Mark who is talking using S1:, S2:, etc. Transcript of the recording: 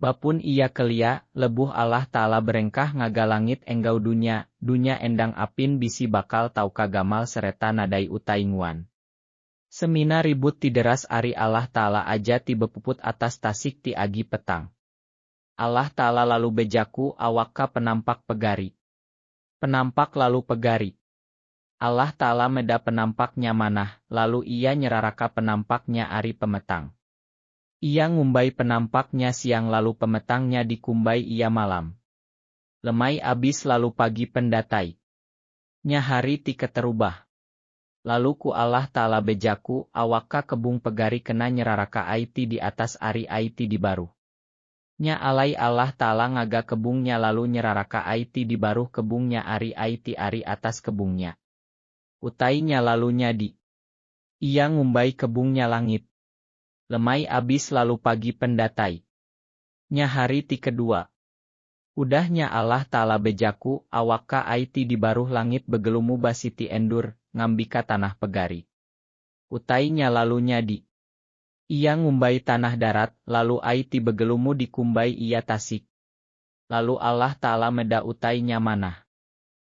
S1: Ba pun iya kelia, lebuh Allah Taala berengkah ngaga langit enggau dunya, dunya endang apin bisi bakal tauka gamal sereta nadai utai nguan. Semina ribut ti deras ari Allah Taala aja ti bepuput atas tasik ti agi petang. Allah Taala lalu bejaku, Awakka penampak pegari. Penampak lalu pegari. Allah Taala meda penampak nya manah, lalu Iya nyeraraka penampak nya ari pemetang. Iya ngumbai penampak nya siang lalu pemetang nya dikumbai Iya malam. Lemai abis lalu pagi pen datai. Nya hari ti keterubah. Lalu ku Allah Taala bejaku, Awakka kebung pegari kena nyeraraka ai ti di atas ari ai ti di baruh. Nya alai Allah Taala ngaga kebung nya lalu nyeraraka ai ti di baruh kebung nya ari ai ti ari atas kebung nya. Utai nya lalu nyadi. Iya ngumbai kebung nya langit. Lemai abis lalu pagi pen datai. Nya hari ti kedua. Udah nya Allah Taala bejaku, Awakka ai ti di baruh langit begelumu ba siti endur, ngambika tanah pegari. Utai nya lalu nyadi. Iya ngumbai tanah darat, lalu ai ti begelumu dikumbai Iya tasik. Lalu Allah Taala meda utai nya manah.